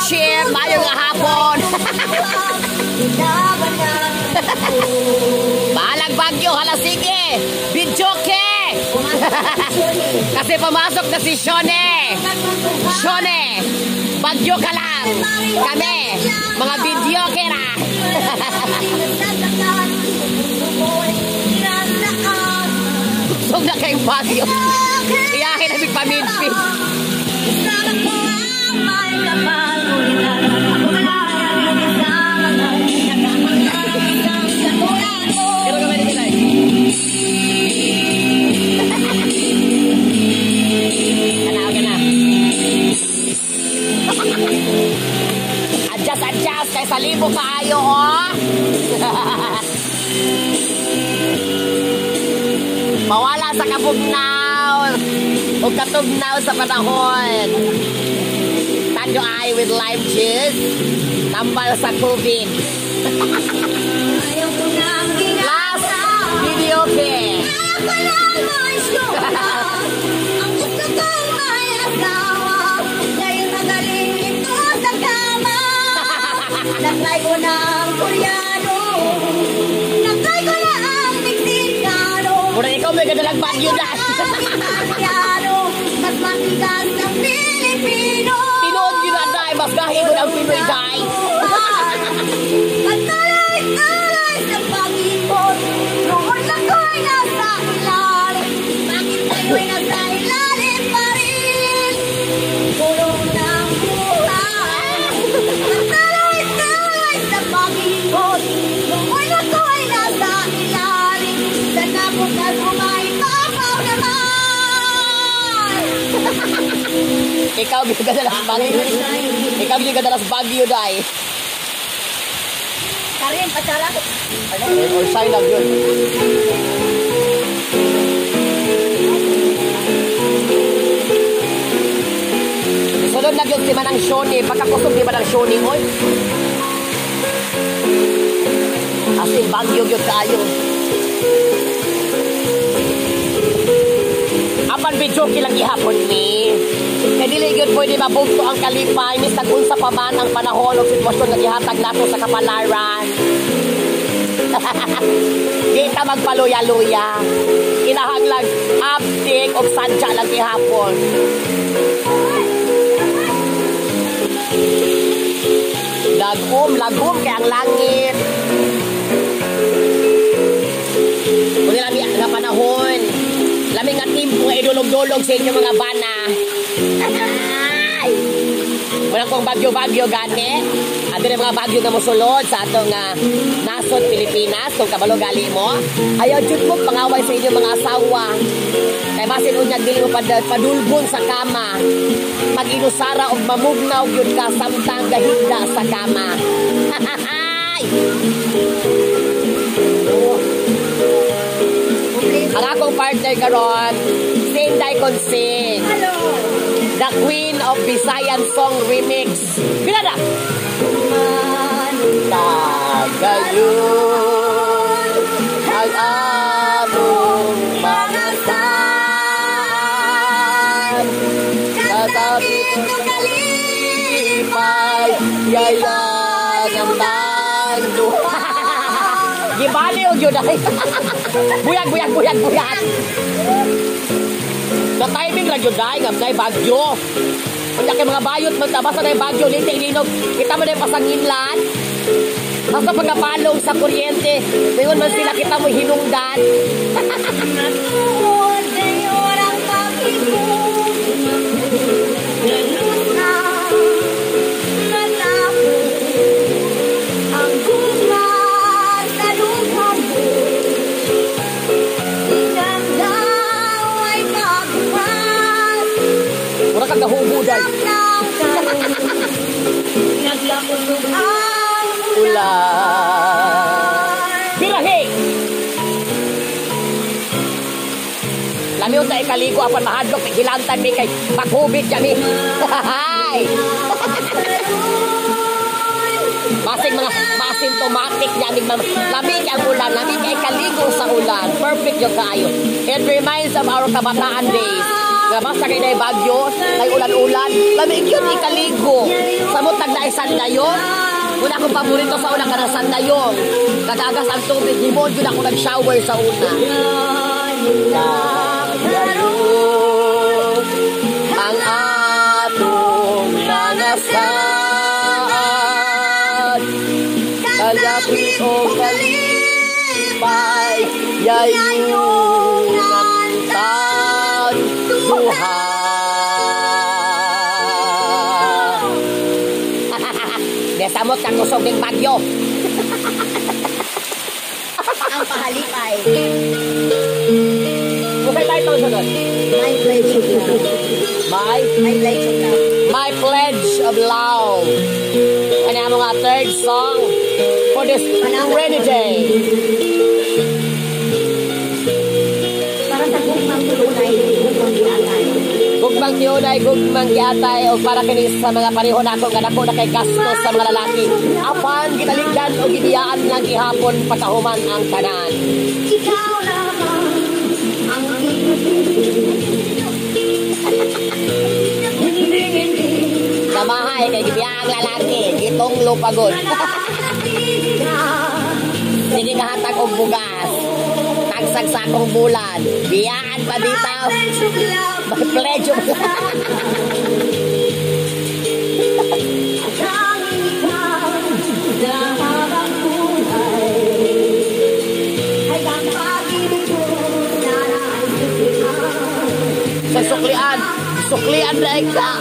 Friendship, maayong hapon. Bahalag bagyo, hala sige. Videoke. Kasi pumasok na si Shone. Shone, bagyo ka lang. Kami, mga videoke ra. Busog na kayong bagyo. Iyahin na mig pamidfit. Pero kamay ni Pinay. Kana, okay na. Adjust, adjust. Kay salibo kaayo, oh. Mawala sa kabugnaw o katugnaw sa panahon. Tanduay with lime juice. Tambal sa COVID. Last video okay. Ang gusto kong may asawa dahil magaling ito sa kama. Nakay ko na ang Koreano, nakay ko na ang Mexicano. Mura ikaw may gadalang bagyo na. Italiano, mas matigas ang Pilipino. Tinuod yun na dahil, mas gahi mo ng Pinoy dahil. Pagtalay-talay sa pag-ikot, noon ako'y nasa ilalim. Bakit tayo'y nasa ilalim pa rin? Pulong ng buhay. Pagtalay-talay sa pag-ikot, noon ako'y nasa ilalim. Sana bukas umaipapaw naman. Ikaw gyud gadalas bagyo. Ikaw gyud gadalas bagyo dahil. Karin, patsara. Or sign lang yun. Sunod lang yun si Manang Shoni. Pagkakusog di Manang Shoni, oy. As in, bagyo yun kaayo. Apan video kilang gihapon ni. Kay dili gyud pwede mabugto ang kalipay misag unsa pa man ang panahon o sitwasyon nga gihatag nato sa kapalaran. Di ta magpaluya-luya. Kinahanglan uptik og sadya lang gihapon. Lagom, lagom kay ang langit. Kung lami nga panahon, lami nga timpo nga idulog-dulog sa inyong mga bana. Ay! Wala kong bagyo-bagyo gani. Ato na mga bagyo nga mosulod sa atong nasod Pilipinas. Kung kabalo gali mo, ayaw jud mo pangaway sa inyong mga asawa. Kay basin unyag dili mo padulgon sa kama. Pag-inusara og mamugnaw gyud ka samtang gahigda sa kama. Ay! Ang akong partner karon, Sinday Consing. Hello. The Queen of Visayan Song Remix. Pila na? Tagayon ang among mga saan. Kasabit ng kalipay, Yayan ang tanduha. Gibali og yun ay. Buyag, buyag, buyag, buyag. Na timing ra gyud ay nga nay bagyo. Unya kay mga bayot man ta basta nay bagyo liti linog. Kita mo na pasanginlan. Basta pagkapalong sa kuryente, mayon man sila kita mo hinungdan. Natuod ngayon ang pag-ikot. Ganun na natapos ang gugma sa luha mo. Ilang daw ay pagbukas. Mura kang gahubo day. Naglakusog ang Ulan. Birahe. Lami unta ikaliko apan mahadlok kay hilantan mi kay paghubit kami. Hay. Basig mga asymptomatic niya mig lami kay ang ulan, lami kay kaligo sa ulan. Perfect yung kaayo. It reminds of our kabataan days. Nga basta kay nay bagyo, nay ulan-ulan, lami gyud ikaligo sa Samot naglaing sandayon. Una akong paborito sa una kanang sandayong. Kagagas ang tubig, himuon jud ako nag-shower sa una. Ang atong mga saad, kalapit o kalipay, yayunan tan duha. Besamot kang kusog ning bagyo. Ang pahalipay. Unsay title sunod? My Pledge of Love. My My Pledge of Love. My Pledge of Love. Ano ang mga third song for this rainy day? Para sa gugmang tulunay, gugmang giatay. Gugmang tiunay, gugmang giatay, o para kini sa mga pareho nako nga dako na kay gastos sa mga lalaki. Apan gitaligdan o gibiyaan lang gihapon pagkahuman ang tanan. Ikaw lamang ang hindi hindi Samahay kay gibiyaan ang lalaki, gitong pagod. Sige kahatag og bugas. Tagsag sa akong bulan. Biyaan pa bitaw. My Pledge of Love. Tanging ikaw na habang buhay ay ang pag-ibig ko na naisip. Sa suklian, suklian na ka.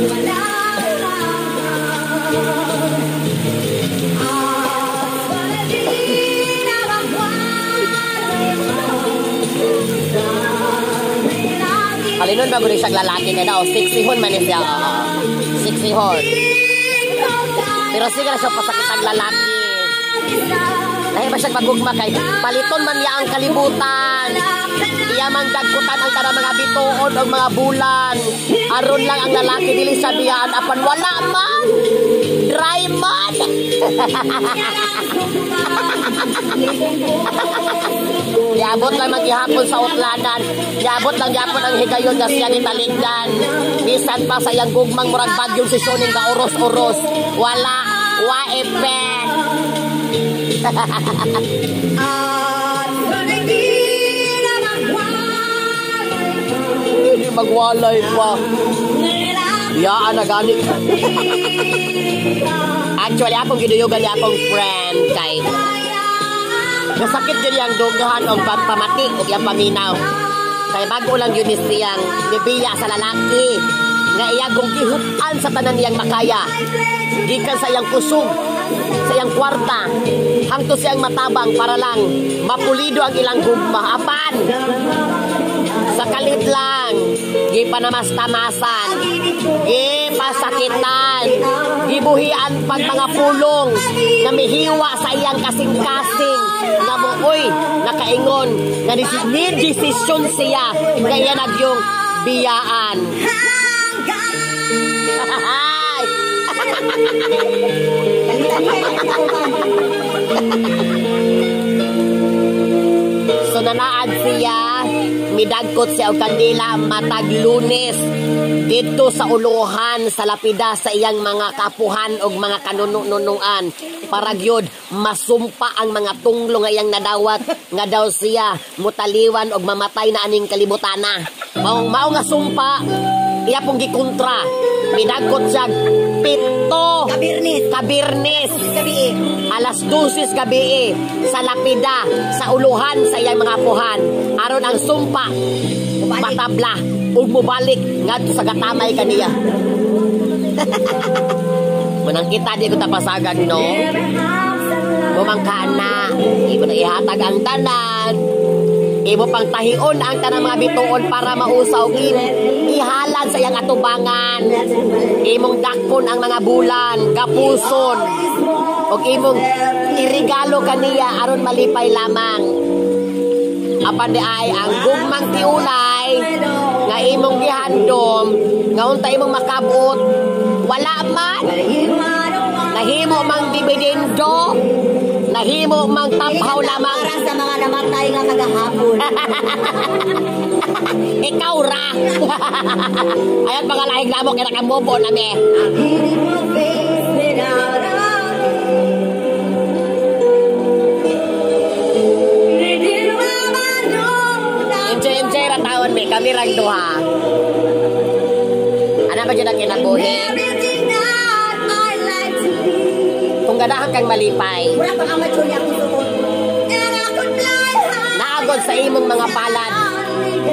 Wala at wala din na magwalay mo. Kalinon ba gud siyang lalaki kay daw sexyhon man ni siya. Oo. Sexyhon. Pero sige na siya pasakit ang lalaki. Lahi ba siya magugma kay paliton man niya ang kalibutan. Iya man dagkutan ang tanang mga bituon o mga bulan. Aron lang ang lalaki dili sa biyaan apan wala man. Dry man. Giabot lang maghihapon sa utlanan. Giabot lang gyapon ang higayon nga siya gitaligdan. Bisan pa sa iyang gugmang murag bagyong sesyon nga oros-oros. Wala, wa effect. At sana'y di na magwalay pa. Hindi magwalay pa. Biyaan na gani. Actually, akong giduyugan ni akong friend kay nasakit yun yung dugahan o pamati o yung paminaw. Kay bago lang yun ni siyang nibiya sa lalaki nga iya gihutan sa tanan niyang makaya. Gikan sa iyang kusog, sa iyang kwarta, hangtod siyang matabang para lang mapulido ang ilang gugma. Apan, sa kalit lang, gipanamastamasan, gipasakitan, gibuhian pag mga pulong na mihiwa sa iyang kasing-kasing nga mooy nakaingon nga ni desisyon siya nga iya nagyong biyaan. Ay! So nanaad siya, midagkot siya og kandila matag Lunes didto sa uluhan sa lapida sa iyang mga kapuhan og mga kanununuan para gyud masumpa ang mga tunglo nga iyang nadawat nga daw siya mutaliwan og mamatay na aning kalibutana. Mao mao nga sumpa iya pong gikontra. Midagkot siya 7 Kabirnis. Kabirnis. Gabi. Alas 12 gabi sa lapida sa uluhan sa iyang mga apuhan aron ang sumpa matabla ug mobalik ngadto sa gatamay kaniya. Manang kita di ko tapasagan no. Mumangka na, imo na ihatag ang tanan. Imo pang tahion ang tanang mga bituon para mausaw ihalad sa iyang atubangan. Imong dakpon ang mga bulan, kapuson. Og imong irigalo kaniya aron malipay lamang. Apan di ay ang gugmang tiunay nga imong gihandom nga unta imong makabot wala man, nahimo mang dividendo, Nahimo mang taphaw lamang. Para sa mga namatay nga kagahapon. Ikaw ra. Ayan mga lahing lamok kaya nakamobo na mi. Beautiful face without a Enjoy, enjoy ra taon mi. Kami rang duha. Ano ba dyan ang kinabuhi? Everything that I like to be. Kung ganahan kang malipay, Mura pang amateur niya akong suot. And I could fly high. Naagod sa imong mga palad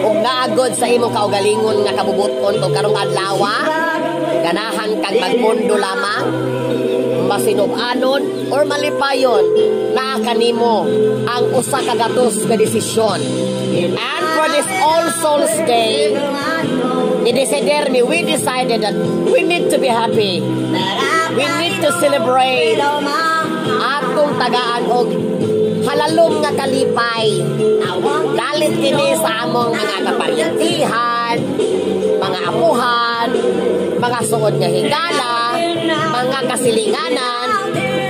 ug naagod sa imong kaugalingon nga kabubuton tong karong adlaw, ganahan kang magpondo lamang, masinub-anon or malipayon, naa kanimo ang usa ka gatos nga desisyon. And for this All Souls Day, ni decider mi, we decided that we need to be happy. We need to celebrate atong tagaan og halalom nga kalipay. Dalit kini sa among mga kaparyentihan, mga apuhan, mga suod nga higala, mga kasilinganan,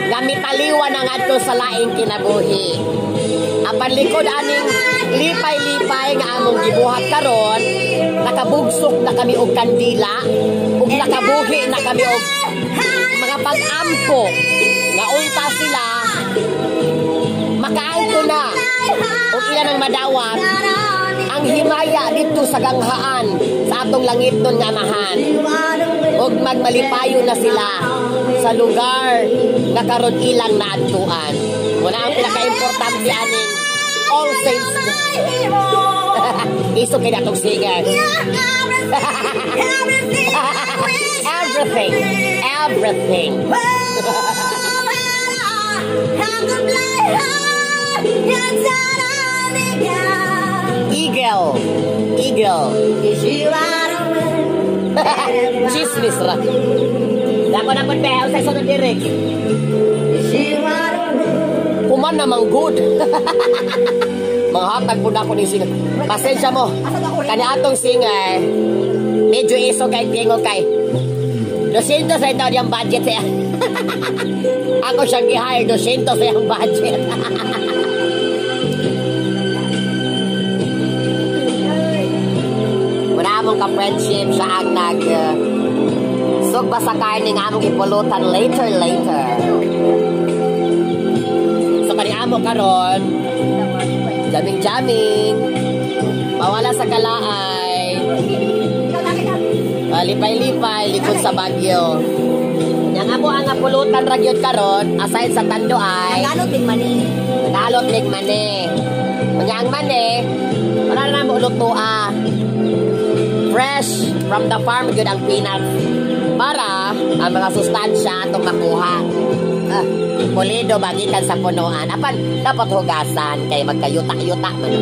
nga mitaliwan na ngadto sa laing kinabuhi. Apan likod aning lipay-lipay nga among gibuhat karon, nakabugsok na kami og kandila, ug nakabuhi na kami og mga pag-ampo nga unta sila makaangko na ug ilan ang madawat ang himaya dito sa ganghaan sa atong langitnon nga Amahan ug magmalipayo na sila sa lugar nga karon ilang naadtuan. Muna ang pinaka-importante aning All Saints Day. Iso kay atong singer. Everything, everything. Eagle, eagle. Chismis ra. Dako na pud be, usay sunod lyrics. Human namang good. Manghatag pud ako ni singer. Pasensya mo. Kani atong singer, medyo iso kay tingog kay 200 sa itaw yung budget siya. Ako siyang gi-hire, 200 sa iyang budget. Muna among ka-friendship siya ang nag sugba sa karne nga among ipulutan later later. So kani amo karon, jamming-jamming, mawala sa kalaay, lipay-lipay, likod sa Bagyo. Yang amo ang pulutan ra gyud karon, aside sa Tanduay, Tagalog din mani. Tagalog din mani. Unya ang mani, wala na mo lutoa. Fresh from the farm gyud ang peanuts para ang mga sustansya atong makuha. Ah, pulido bagikan sa punuan. Apan dapat hugasan kay magkayuta-yuta man.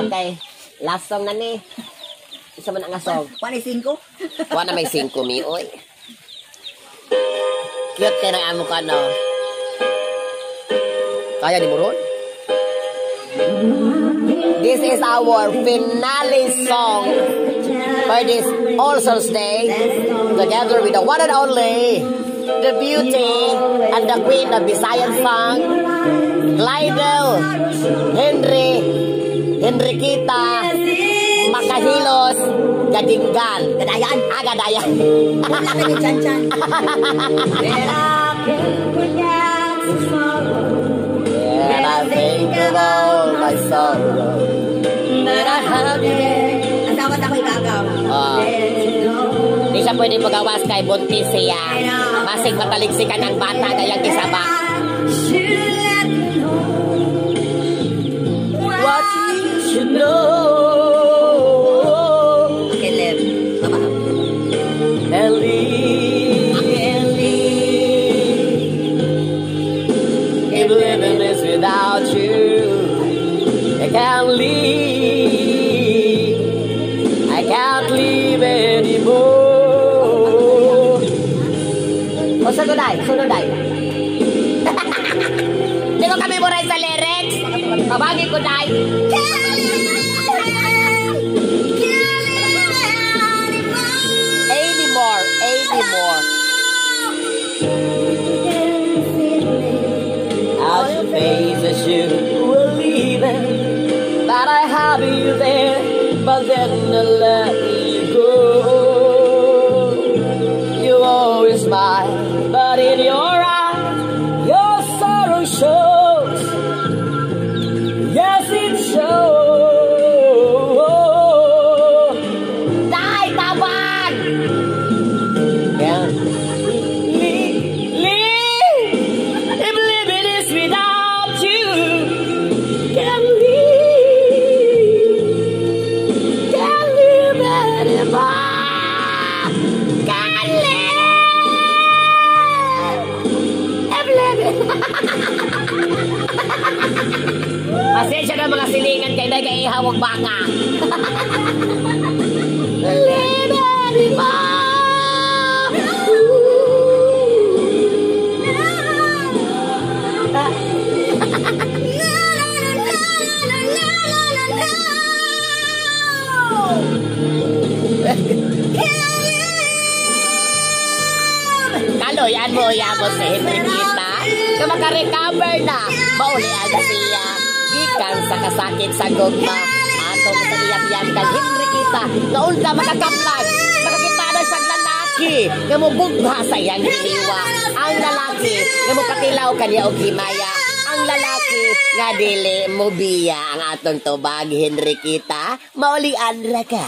Okay, last song na ni. Isa man ang song. 1.5. Wa na may 5 mi oy. Cute kay nang amo ka no. Kaya ni mo ron? This is our finale song for this All Souls Day, together with the one and only, the beauty and the queen of Visayan song, Glydel Henry Enriquita Makahilos Gadinggan. Gadayan. Ah, Gadayan. Wala ka ni Chan-Chan. And I think of all my sorrow that I have. Ang tawad ako igagaw. Ah. Di siya pwede magawas kay buntis siya. Masig mataligsikan ang bata kayang isabak. What you should know. Okay, Lev. Baba. Ellie, Ellie, if living is without you, I can't live. I can't live anymore. O, sunod ay, sunod ay. Di ko kami muray sa lyrics. Mabagi ko day. Anymore, anymore. Gonna let you go. You always smile, but in your eyes, your sorrow shows. Yes, it shows. Dai, tabang! Yeah. Live, if living is without you, can't live, can't live anymore, can't live, if living. Pasensya na, mga silingan, kay dahil kay ihawag baka. Live anymore. Ooh. La, la, la, la, la, la, la, la. Can't live. Kaloyan mo, mo si Henriquita. Na makarecover na. Maulian na siya. Gikan sa kasakit sa gugma. Atong sa iyam-yam kang Henriquita. Nga unta makakaplag. Makakita na siyang lalaki nga mubugha sa iyang hiliwa. Ang lalaki nga mopatilaw kaniya og himaya. Ang lalaki nga dili mobiya. Ang atong tubag, Henriquita. Maulian ra ka.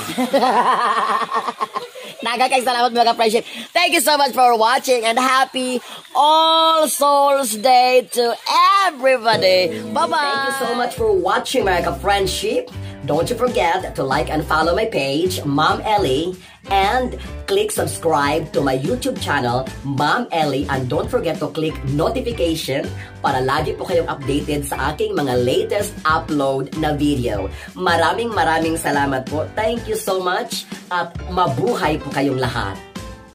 Nagakang salamat, mga friendship. Thank you so much for watching and happy All Souls Day to everybody. Bye-bye. Thank you so much for watching, mga ka-friendship. Don't you forget to like and follow my page, Mom Ellie, and click subscribe to my YouTube channel, Mom Ellie, and don't forget to click notification para lagi po kayong updated sa aking mga latest upload na video. Maraming maraming salamat po. Thank you so much at mabuhay po kayong lahat.